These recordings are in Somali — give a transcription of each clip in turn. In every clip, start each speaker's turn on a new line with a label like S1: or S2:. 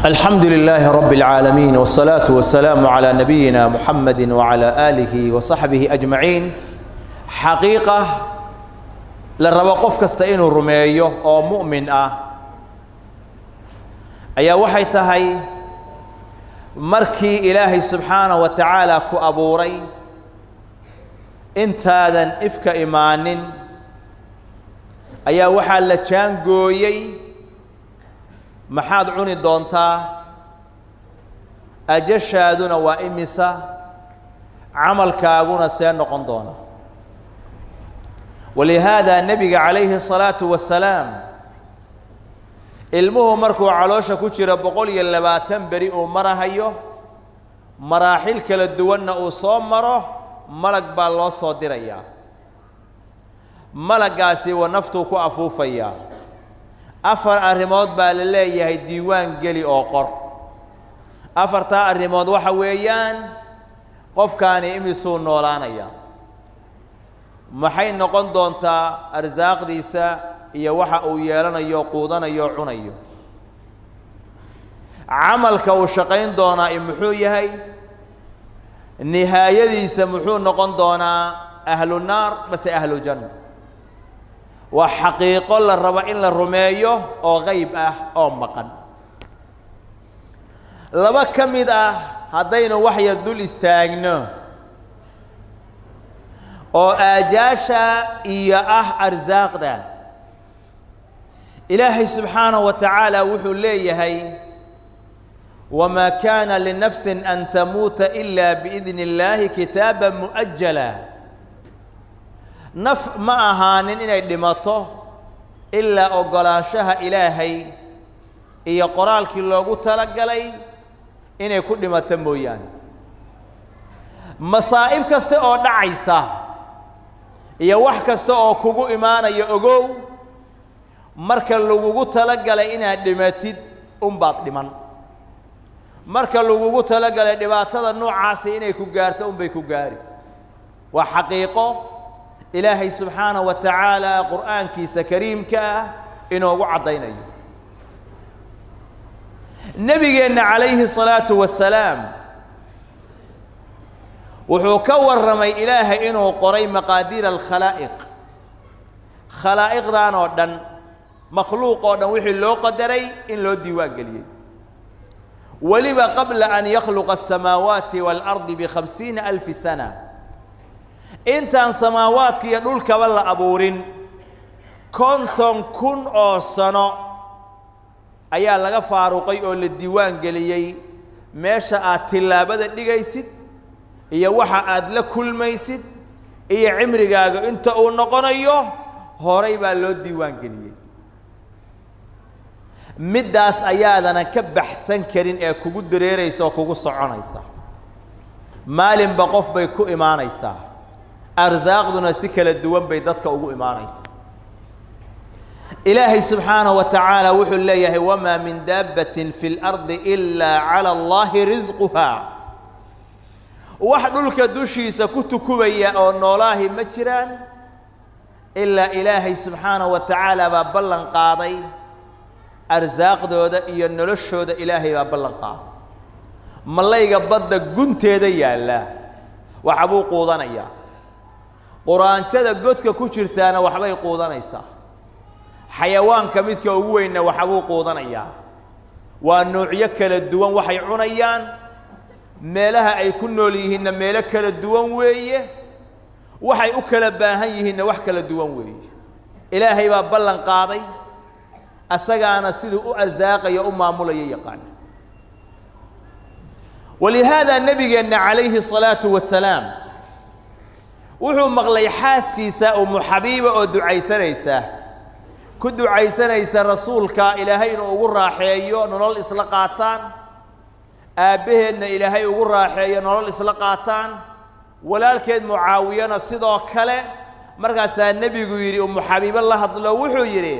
S1: الحمد لله رب العالمين، والصلاة والسلام على نبينا محمد وعلى آله وصحبه أجمعين. Xaqiiqa la rabo qof kasta inuu rumeeyo oo mu'min ah ayaa waxay tahay, markii Ilaahay subxaanaه wa tacaala ku abuuray, intaadan ifka imaanin ayaa waxaa la jaangooyey maxaad cuni doontaa, ajashaaduna waa imisa, camalkaaguna see noqon doona. Walihaada nebiga calayhi الsalaatu wasalaam, ilmuhu markuu caloosha ku jiro 120 beri uu marahayo, maraaxil kala duwanna uu soo maro, malag baa loo soo dirayaa. Malaggaasi wa naftuu ku afuufayaa. Afar arrimood baa la leeyahay diiwaan geli oo qor. Afartaa arrimood waxa weeyaan: qofkaani imisuu noolaanaya, maxay noqon doontaa arsaaqdiisa iyo waxa uu yeelanayo, quudanayo, cunayo, camalka uu shaqayn doonaa i muxuu yahay, nihaayadiisa muxuu noqon doonaa, ahlu naar base ahlu janna. Waa xaqiiqo la rabo in la rumeeyo oo qayb ah oo maqan. Laba ka mid ah haddaynu wax yar dul istaagno oo aajaasha iyo ah arsaaqda, Ilaahay subxaanaه wa tacaala wuxuu leeyahay: "Wamaa kaana linafsi an tamuuta ila biidni اllaahi kitaaba mu'ajala." Naf ma ahaanin inay dhimato ilaa oggolaanshaha Ilaahay iyo qoraalkii loogu talagalay inay ku dhimato mooyaane. Masaa'ib kasta oo dhacaysa iyo wax kasta oo kugu imaanaya, ogow, marka lagugu talagalay inaad dhimatid unbaad dhiman. Marka lagugu talagalay dhibaatada noocaasi inay ku gaarto unbay ku gaari. Waa xaqiiqo Ilaahay subxaanaه wa tacaala qur'aankiisa kariimka ah inoogu caddaynayo. Nebigeenna calayhi الsalaatu wasalaam wuxuu ka warramay Ilaahay inuu qoray maqaadiir alkhalaa'iq, khalaa'iqdan oo dhan, makhluuq oo dhan wixii loo qadaray in loo diiwaan geliyey, weliba qabla an yakhluqa aلsamaawaati wاlardi b50,000 sana, intaan samaawaadka iyo dhulkaba la abuurin 50,000 oo sano ayaa laga faaruqay oo la diiwaan geliyey meesha aad tillaabada dhigaysid iyo waxa aad la kulmaysid iyo cimrigaaga inta uu noqonayo. Horay baa loo diiwaan geliyey. Middaas ayaadana ka baxsan karin ee kugu dareeraysa oo kugu soconaysa. Maalinba qof bay ku imaanaysaa, arsaaqduna si kala duwan bay dadka ugu imaanaysaa. Ilaahay subxaanaه wa tacaala wuxuu leeyahay: "Wamaa min daabbatin fi اlardi ilaa calى اllahi risquha." Wax dhulka dushiisa ku tukubaya oo noolaahi ma jiraan ilaa Ilaahay subxaanaه wa tacaala baa ballan qaaday arsaaqdooda iyo noloshooda. Ilaahay baa ballan qaaday. Malayga badda gunteeda yaalla waxbuu quudanayaa, quraanjada godka ku jirtaana waxbay quudanaysaa, xayawaanka midka ugu weynna waxbuu quudanayaa. Waa noocyo kala duwan waxay cunayaan, meelaha ay ku nool yihiinna meelo kala duwan weeye, waxay u kala baahan yihiinna wax kala duwan weeye. Ilaahay baa ballan qaaday, asagaana siduu u arsaaqayo, u maamulayo yaqaana. Walihaada nebigeenna calayhi الsalaatu wasalaam wuxuu maqlay xaaskiisa Umu Xabiiba oo ducaysanaysa, ku ducaysanaysa rasuulka Ilaahay inuu ugu raaxeeyo nolol isla qaataan, aabbaheedna Ilaahay ugu raaxeeyo nolol isla qaataan, walaalkeed Mucaawiyana sidoo kale. Markaasaa nebigu yidhi, Umu Xabiibo la hadlo, wuxuu yidhi: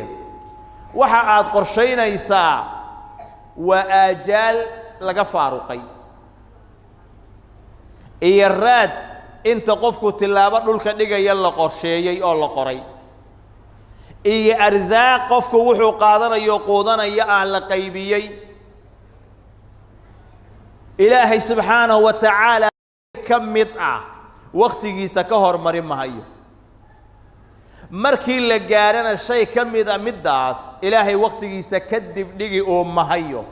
S1: "Waxa aad qorshaynaysaa waa aajaal laga faaruqay iyo raad inta qofku tillaabo dhulka dhigaya la qorsheeyey oo la qoray, iyo arsaaq qofku wuxuu qaadanayo, quudanaya ah la qaybiyey." Ilaahay subxaanahu wa tacaala ka mid ah wakhtigiisa ka hormari mahayo. Markii la gaarana shay ka mid a middaas Ilaahay wakhtigiisa ka dibdhigi uu mahayo.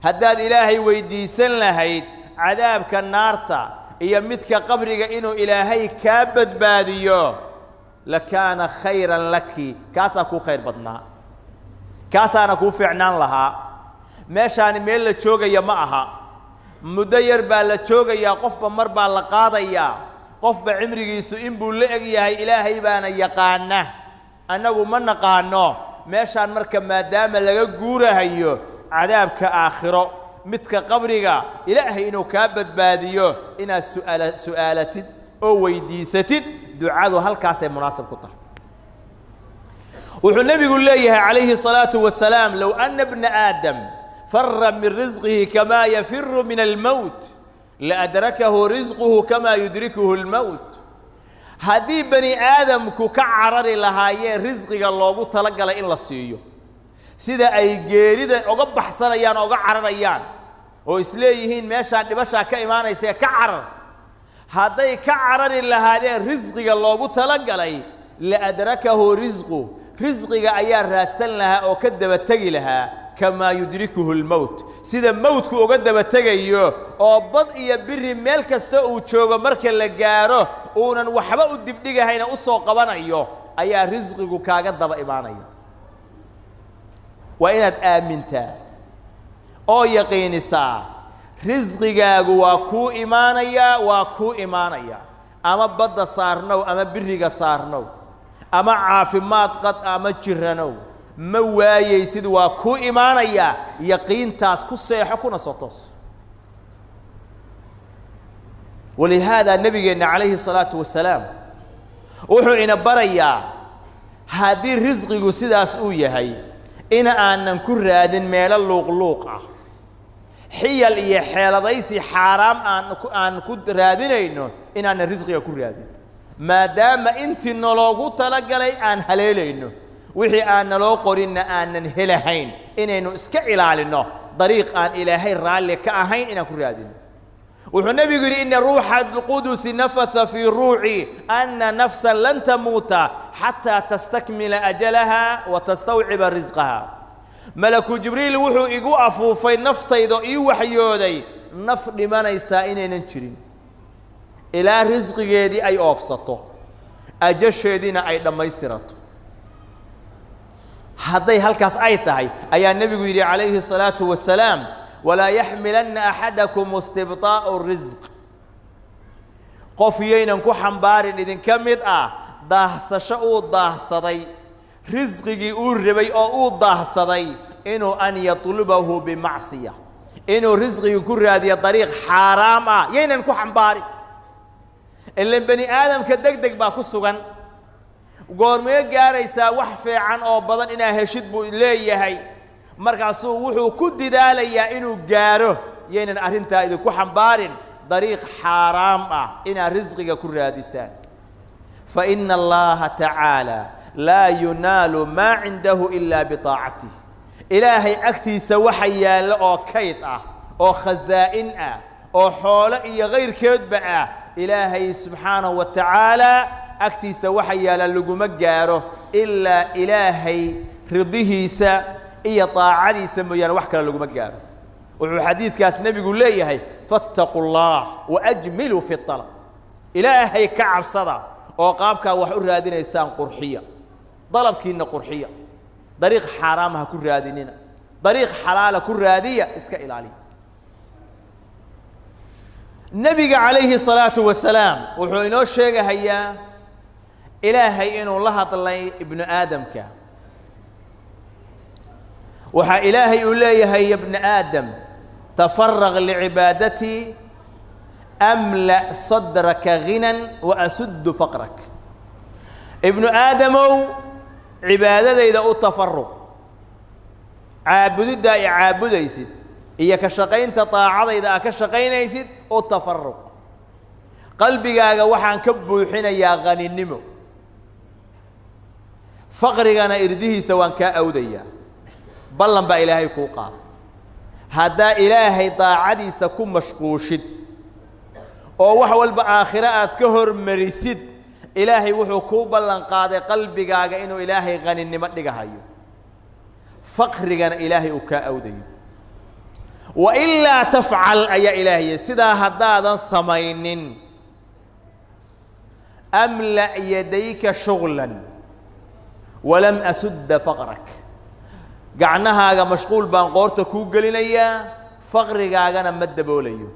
S1: Haddaad Ilaahay weydiisan lahayd cadaabka naarta iyo midka qabriga inuu Ilaahay kaa badbaadiyo, lakaana khayran laki, kaasaa kuu khayr badnaa, kaasaana kuu fiicnaan lahaa. Meeshaani meel la joogaya ma aha, muddo yar baa la joogayaa, qofba mar baa la qaadayaa, qofba cimrigiisu inbuu la eg yahay, Ilaahay baana yaqaana, annagu ma naqaano. Meeshaan marka maadaama laga guurahayo cadaabka aakhiro, midka qabriga Ilaahay inuu kaa badbaadiyo inaad su'aalatid oo weydiisatid, ducadu halkaasay munaasib ku tahay. Wuxuu nebigu leeyahay calayhi salaatu wasalaam: low anna bna aadam fara min risqihi kamaa yafiru min almowt laadrakahu risquhu kamaa yudrikuhu almowt. Haddii bani aadamku ka carari lahaayeen risqiga loogu talagalay in la siiyo, sida ay geerida uga baxsanayaan oo uga cararayaan oo isleeyihiin meeshaan dhibashaa ka imaanaysa ka carar, hadday ka carari lahaadeen risqiga loogu talagalay, laadrakahu risqu, risqiga ayaa raadsan lahaa oo ka daba tegi lahaa, kamaa yudrikuhu almowt, sida mowtku uga daba tegayo oo bad iyo biri meel kasta uu joogo marka la gaaro uunan waxba u dibdhigahayna u soo qabanayo, ayaa risqigu kaaga daba imaanaya. Waa inaad aamintaa oo yaqiinisaa risqigaagu waa kuu imaanayaa, waa kuu imaanaya, ama badda saarnow ama biriga saarnow, ama caafimaad qad ama jiranow, ma waayeysid, waa kuu imaanayaa. Yaqiintaas ku seexo kuna soo toos. Walihaadaa nabigeenna calayhi salaatu wasalaam wuxuu ina barayaa haddii risqigu sidaas uu yahay in aanan ku raadin meelo luuqluuq ah, xiyal iyo xeeladaysi xaaraam aan ku raadinayno, inaanan risqiga ku raadin, maadaama intii naloogu talagalay aan haleelayno, wixii aan naloo qorinna aanan helahayn, inaynu iska ilaalinno dariiq aan Ilaahay raalli ka ahayn inaan ku raadino. Wuxuu nebigu yidhi: ina ruuxa alqudusi nafatha fii ruucii anna nafsan lan tamuuta xataa tastakmila ajalaha wa tastawciba risqaha. Malaku Jibriil wuxuu igu afuufay naftayda, ii waxyooday naf dhimanaysaa inaynan jirin ilaa risqigeedii ay oofsato, ajasheediina ay dhammaystirato. Hadday halkaas ay tahay ayaa nebigu yidhi calayhi الsalaatu wasalaam: walaa yaxmilanna axadakum istibطaa'u risq, qof yaynan ku xambaarin idinka mid ah daahsasho uu daahsaday risqigii uu rabay oo uu daahsaday inuu an yatlubahu bimacsiya, inuu risqigii ku raadiyo dariiq xaaraam ah, yaynan ku xambaarin. Ilan bani aadamka deg deg baa ku sugan, goormee gaaraysaa wax fiican oo badan inaa heshid buu leeyahay, markaasuu wuxuu ku didaalayaa inuu gaaro. Yaynan arrintaa idinku xambaarin dariiq xaaraam ah inaad risqiga ku raadisaan. Fa ina allaha tacaala laa yunaalu maa cindahu ilaa biطaacatih. Ilaahay agtiisa waxa yaallo oo kayd ah oo khasaa'in ah oo xoolo iyo kayrkeedba ah, Ilaahay subxaanahu wa tacaala agtiisa waxa yaalla laguma gaaro ilaa Ilaahay ridihiisa iyo taacadiisa mooyaane, wax kale laguma gaaro. Wuxuu xadiidkaas nebigu leeyahay: fattaquu اllah waajmiluu fi alab, Ilaahay ka cabsada oo qaabkaa wax u raadinaysaan qurxiya, dalabkiinna qurxiya, dariiq xaaraama ha ku raadinina, dariiq xalaala ku raadiya, iska ilaaliya. Nebiga calayhi الsalaatu wasalaam wuxuu inoo sheegahayaa Ilaahay inuu la hadlay ibnu aadamka. Waxaa Ilaahay uu leeyahay: ya bna aadam, tafaraq licibaadatii amla sadraka ghinan wa asuddu faqrak. Ibnu aadamow, cibaadadayda u tafaruq, caabudidda ay caabudaysid iyo ka shaqaynta daacadayda aad ka shaqaynaysid u tafaruq, qalbigaaga waxaan ka buuxinayaa haninimo, faqrigana irdihiisa waan kaa awdayaa. Ballan baa Ilaahay kuu qaaday. Haddaa Ilaahay daacadiisa ku mashquushid oo wax walba aakhiro aad ka hormarisid, Ilaahay wuxuu kuu ballan qaaday qalbigaaga inuu Ilaahay qaninimo dhigahayo, faqrigana Ilaahay uu kaa awdayo. Wa ilaa tafcal ayaa Ilaahay, sidaa haddaadan samaynin, amla yadayka shughlan walam asudda faqrak, gacnahaaga mashquul baan qoorta kuu gelinayaa, faqrigaagana ma daboolayo.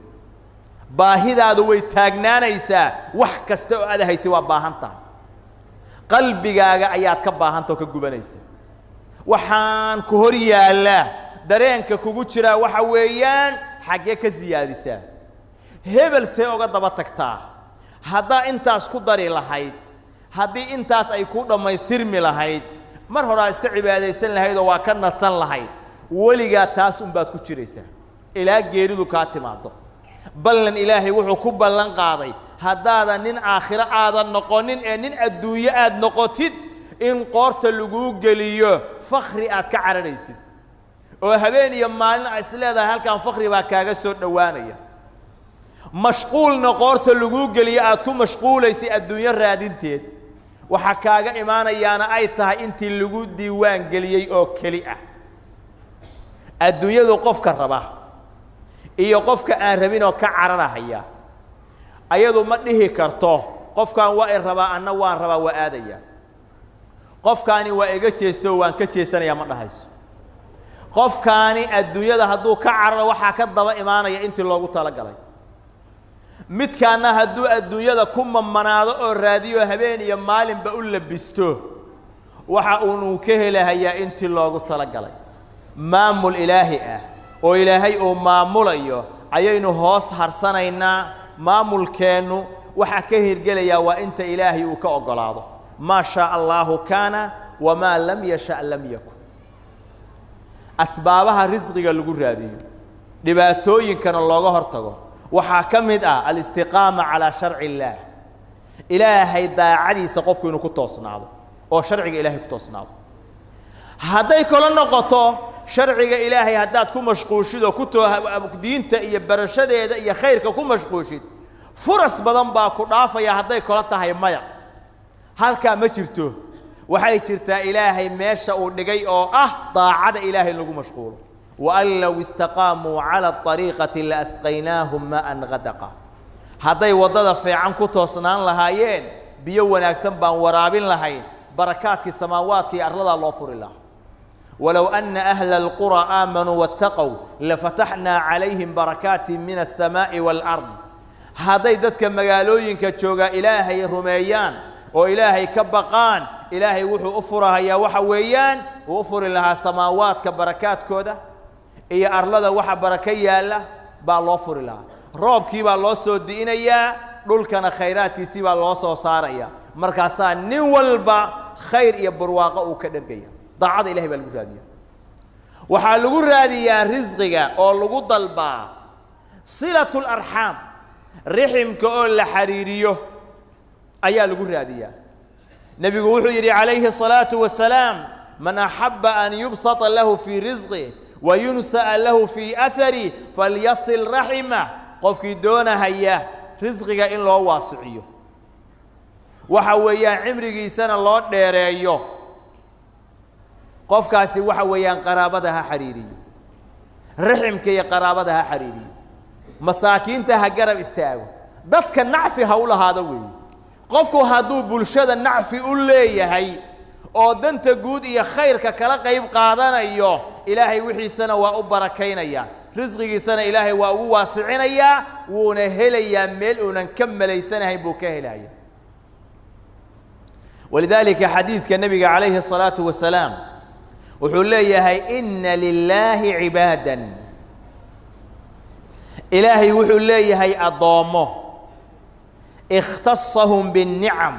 S1: Baahidaadu way taagnaanaysaa, wax kasta oo aad haysay waa baahan tahay, qalbigaaga ayaad ka baahanta oo ka gubanaysa. Waxaan ku hor yaallaa dareenka kugu jiraa waxa weeyaan xaggee ka siyaadisaa, hebel see oga daba tagtaa. Haddaa intaas ku dari lahayd, haddii intaas ay kuu dhammaystirmi lahayd, mar horaa iska cibaadaysan lahayd oo waa ka nasan lahayd. Weligaa taas unbaad ku jiraysaa ilaa geeridu kaa timaado. Ballan Ilaahay wuxuu ku ballan qaaday haddaadan nin aakhiro aadan noqonin ee nin adduunyo aad noqotid, in qoorta laguu geliyo fakri aad ka cararaysid oo habeen iyo maalin aa is leedahay halkan fakri baa kaaga soo dhowaanaya. Mashquulna qoorta laguu geliyo aad ku mashquulaysay adduunyo raadinteed, waxaa kaaga imaanayaana ay tahay intii lagu diiwaan geliyey oo keli ah. Adduunyadu qofka raba iyo qofka aan rabin oo ka cararahaya, ayadu ma dhihi karto qofkan waa i rabaa anna waan rabaa waa aadaya, qofkaani waa iga jeesto waan ka jeesanayaa ma dhahayso. Qofkaani adduunyada hadduu ka cararo waxaa ka daba imaanaya intii loogu talagalay. Midkaanna hadduu adduunyada ku mamanaado oo raadiyo habeen iyo maalinba u labisto, waxa uunuu ka helahayaa intii loogu talagalay. Maamul Ilaahi ah oo Ilaahay uu maamulayo ayaynu hoos harsanaynaa. Maamulkeennu waxaa ka hirgelayaa waa inta Ilaahay uu ka oggolaado. Maa shaa Allaahu kaana wamaa lam yasha' lam yakun. Asbaabaha risqiga lagu raadiyo, dhibaatooyinkana looga hortago, waxaa ka mid ah alistiqaama calaa sharci illaah, Ilaahay daacadiisa qofku inuu ku toosnaado oo sharciga Ilaahay ku toosnaado. Hadday kala noqoto sharciga Ilaahay haddaad ku mashquushid oo ku diinta iyo barashadeeda iyo khayrka ku mashquushid, furas badan baa ku dhaafaya. Hadday kala tahay maya, halkaa ma jirto. Waxay jirtaa Ilaahay meesha uu dhigay oo ah daacada Ilaahay lagu mashquulo. Wa an low istaqaamuu cala ariiqati la asqaynaahum maa'an qadaqa, hadday waddada fiican ku toosnaan lahaayeen biyo wanaagsan baan waraabin lahayn, barakaadkii samaawaadka iyo arladaa loo furi lahaa. Walow anna ahla alquraa aamanuu waataqow lafataxnaa calayhim barakaatin min alsamaa'i waalard. Hadday dadka magaalooyinka joogaa Ilaahay rumeeyaan oo Ilaahay ka baqaan, Ilaahay wuxuu u furahayaa waxa weeyaan uu u furi lahaa samaawaadka barakaadkooda iyo arlada waxa barako yaalla baa loo furi lahaa. Roobkii baa loo soo di'inayaa, dhulkana khayraadkiisii baa loo soo saaraya. Markaasaa nin walba khayr iyo barwaaqo uu ka dhergaya. Daacada Ilahay baa lagu raadiyaa. Waxaa lagu raadiyaa risqiga oo lagu dalbaa silatu larxaam, riximka oo la xiriiriyo ayaa lagu raadiyaa. Nebigu wuxuu yidhi calayhi الصalaaةu wasalaam: man axaba an yubsata lahu fii risqih wa yunsa'a lahu fii aharih falyasil raximah. Qofkii doonahaya risqiga in loo waasiciyo, waxa weeyaan cimrigiisana loo dheereeyo, qofkaasi waxa weeyaan qaraabada ha xiriiriyo, riximka iyo qaraabada ha xiriiriyo, masaakiinta ha garab istaago, dadka nacfi ha u lahaado weeye. Qofku hadduu bulshada nacfi u leeyahay oo danta guud iyo khayrka kala qayb qaadanayo, Ilaahay wixiisana waa u barakaynaya, risqigiisana Ilaahay waa ugu waasicinayaa, wuuna helayaa meel uunan ka malaysanahayn buu ka helaya. Walidaalika xadiidka nebiga calayhi الصalaaةu wasalaam wuxuu leeyahay: ina lilaahi cibaadan, Ilaahay wuxuu leeyahay addoommo, ikhtasahum biاnnicam,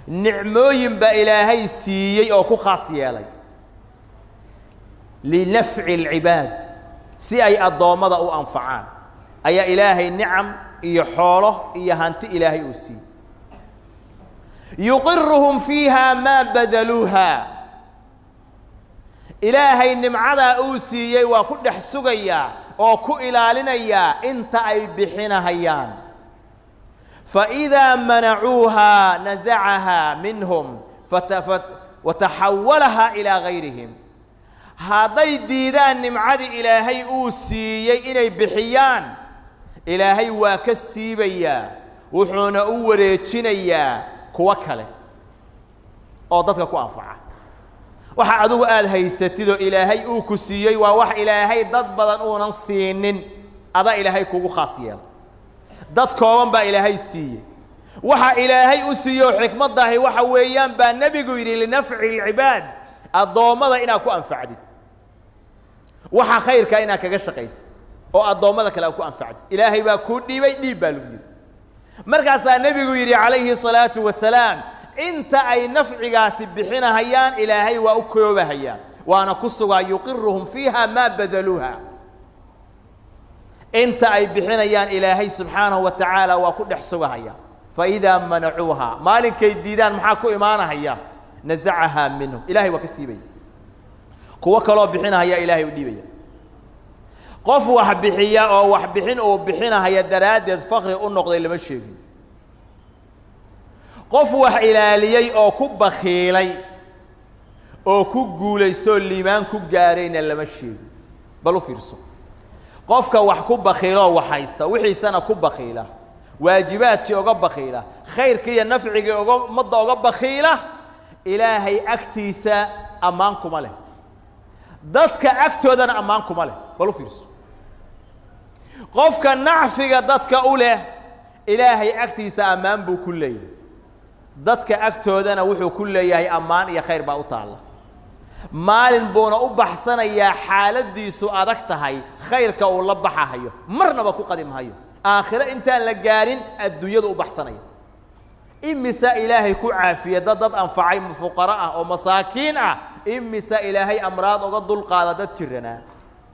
S1: nicmooyin baa Ilaahay siiyey oo ku khaas yeelay, linafci alcibaad, si ay addoommada u anfacaan ayaa Ilaahay nicam iyo xoolo iyo hanti Ilaahay uu siiyey. Yuqiruhum fiiha maa badaluuha, Ilaahay nimcadaa uu siiyey waa ku dhex sugayaa oo ku ilaalinayaa inta ay bixinahayaan. Faidaa manacuuhaa nasacahaa minhum wataxawalahaa ilaa gayrihim. Hadday diidaan nimcadii Ilaahay uu siiyey inay bixiyaan, Ilaahay waa ka siibayaa, wuxuuna u wareejinayaa kuwo kale oo dadka ku anfaca. Waxa adigu aada haysatidoo Ilaahay uu ku siiyey waa wax Ilaahay dad badan uunan siinin, adaa Ilaahay kugu khaas yeela. Dad kooban baa Ilaahay siiyey. Waxa Ilaahay u siiyo xikmaddahi waxa weeyaan baa nebigu yidhi linafci alcibaad, addoommada inaad ku anfacdid, waxa khayrkaa inaad kaga shaqaysid oo addoommada kale aad ku anfacdid. Ilaahay baa kuu dhiibay, dhiib baa lagu yidhi. Markaasaa nebigu yidhi calayhi salaatu wasalaam, inta ay nafcigaasi bixinahayaan Ilaahay waa u koobahayaa, waana ku sugaa, yuqiruhum fiiha maa badaluuha. Inta ay bixinayaan Ilaahay subxaanahu wa tacaala waa ku dhex sugahaya. Faidaa manacuuha, maalinkay diidaan maxaa ku imaanahaya? Nasacahaa minhum, Ilahay waa ka siibaya, kuwo kaloo bixinahaya Ilaahay u dhiibaya. Qof wax bixiya oo wax bixin uu bixinahaya daraaddeed fakri u noqday lama sheegin. Qof wax ilaaliyey oo ku bakhiilay oo ku guulaystoo liimaan ku gaarayna lama sheegin. Bal u fiirso, qofka wax ku bakhiiloo wax haysta, wixiisana ku bakhiila, waajibaadkii oga bakhiila, khayrkii iyo nafcigii oga ummadda oga bakhiila, Ilaahay agtiisa ammaan kuma leh, dadka agtoodana ammaan kuma leh. Bal u fiirso, qofka nacfiga dadka u leh Ilaahay agtiisa ammaan buu ku leeyahay, dadka agtoodana wuxuu ku leeyahay ammaan iyo khayr baa u taalla. Maalin buuna u baxsanayaa xaaladdiisu adag tahay, khayrka uu la baxahayo marnaba ku qadi mahayo. Aakhiro intaan la gaarin adduunyadu u baxsanaya. Imisa Ilaahay ku caafiya dad dad anfacay fuqaro ah oo masaakiin ah, imisa Ilaahay amraad uga dulqaada dad jiranaa,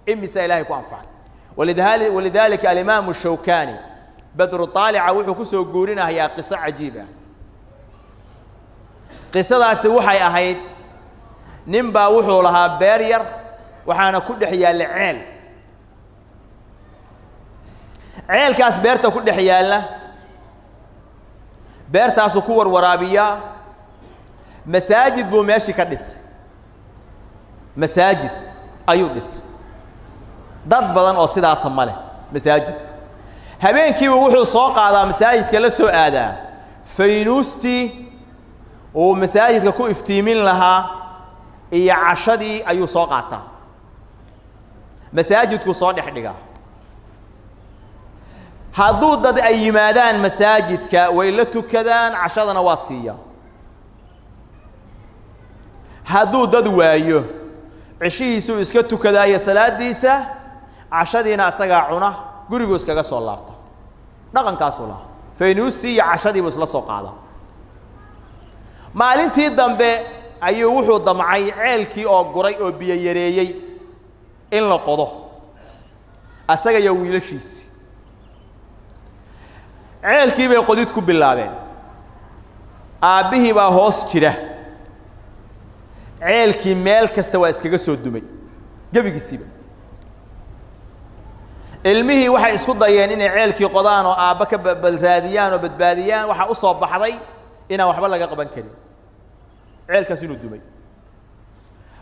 S1: imisa Ilaahay ku anfacay. Walidaalika alimaamu Shawkani Badru Taalica wuxuu ku soo guurinahayaa qiso cajiib ah. Qisadaasi waxay ahayd, nin baa wuxuu lahaa beer yar, waxaana ku dhex yaalla ceel. Ceelkaas beerta ku dhex yaalla, beertaasuu ku warwaraabiyaa. Masaajid buu meeshii ka dhisay, masaajid ayuu dhisay. Dad badan oo sidaasa ma leh masaajidku. Habeenkiiba wuxuu soo qaadaa masaajidka la soo aadaa faynuustii uu masaajidka ku iftiimin lahaa iyo cashadii ayuu soo qaataa, masaajidku soo dhex dhigaa. Hadduu dad ay yimaadaan masaajidka way la tukadaan, cashadana waa siiyaa. Hadduu dad waayo, cishihiisuu iska tukadaayo salaadiisa, cashadiina asagaa cuna, guriguu iskaga soo laabta. Dhaqankaasuu lahaa, faynuustii iyo cashadiibuu isla soo qaadaa. Maalintii dambe ayuu wuxuu damcay ceelkii oo guray oo biyo yareeyey in la qodo, asaga iyo wiilashiisii. Ceelkii bay qodid ku bilaabeen. Aabbihii baa hoos jira, ceelkii meel kasta waa iskaga soo dumay gebigiisiiba. Ilmihii waxay isku dayeen inay ceelkii qodaan oo aabba ka balraadiyaan oo badbaadiyaan. Waxaa u soo baxday inaan waxba laga qaban karin, ceelkaas inuu dumay.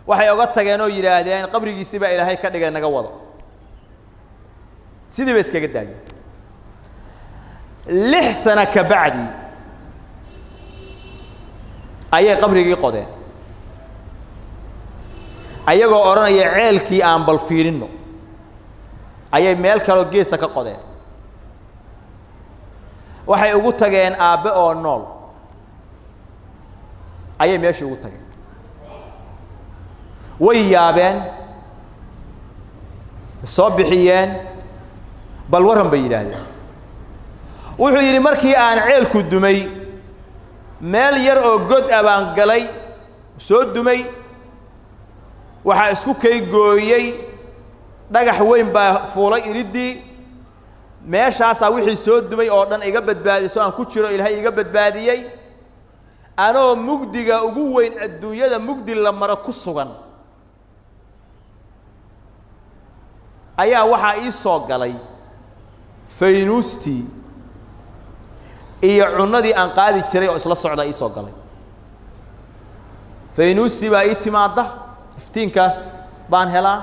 S1: Waxay oga tageen oo yidhaahdeen qabrigiisii baa Ilaahay ka dhigay, naga wado. Sidii bay iskaga daayeen. 6 sano ka bacdi ayay qabrigii qodeen, ayagoo odhanaya ceelkii aan bal fiirinno. Ayay meel kaloo geesa ka qodeen. Waxay ugu tageen aabbe oo nool ayay meeshii ugu tageen. Way yaabeen, soo bixiyeen, bal warran bay yidhaahdeen. Wuxuu yidhi markii aan ceelku dumay, meel yar oo god ah baan galay, soo dumay, waxaa isku kay gooyey dhagax weyn baa fuulay iriddii, meeshaasaa wixii soo dumay oo dhan iga badbaadiso aan ku jiro, Ilaahay iga badbaadiyey. Anoo mugdiga ugu weyn adduunyada mugdi la maro ku sugan Ayaa waxaa ii soo galay faynuustii iyo cunnadii aan qaadi jiray oo isla socda ii soo galay. Faynuustii baa ii timaadda, iftiinkaas baan helaa,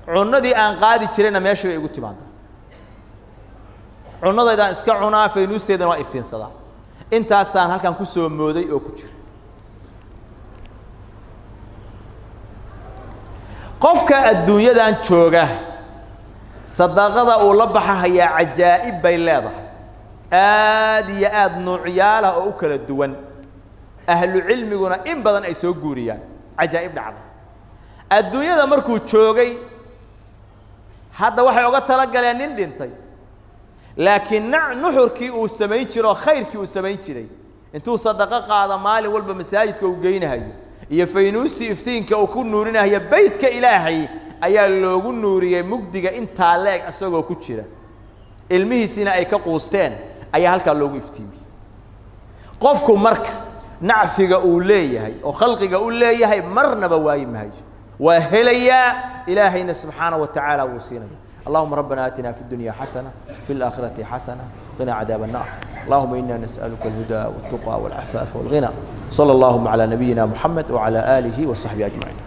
S1: cunnadii aan qaadi jirayna meesha bay igu timaadda. Cunnadaydaan iska cunaa, faynuusteedana waa iftiinsadaa. Intaasaan halkan ku soo mooday oo ku jira. Qofka adduunyadan jooga sadaqada uu la baxahayaa cajaa'ib bay leedahay, aad iyo aad nuucyaalaha oo u kala duwan. Ahlu cilmiguna in badan ay soo guuriyaan cajaa'ib dhacda. Adduunyada markuu joogay hadda waxay uga talagaleen nin dhintay, laakiin nuxurkii uu samayn jiro, khayrkii uu samayn jiray, intuu sadaqo qaado maalin walba masaajidka uu geynahayo iyo faynuustii iftiinka uu ku nuurinahayo beytka Ilaahay ayaa loogu nuuriyey mugdiga intaa leeg isagoo ku jira. Ilmihiisiina ay ka quusteen ayaa halkaa loogu iftiimiyey. Qofku marka nacfiga uu leeyahay oo khalqiga u leeyahay marnaba waayi mahayo, waa helayaa, Ilaahayna subxaanaه wa tacaala wuu siinaya. اللهم ربنا آتنا في الدنيا حسنة، في الآخرة حسنة، قنا عذاب النار. اللهم إنا نسألك الهدى والتقى والعفاف والغنى. صلى اللهم على نبينا محمد وعلى آله وصحبه أجمعين.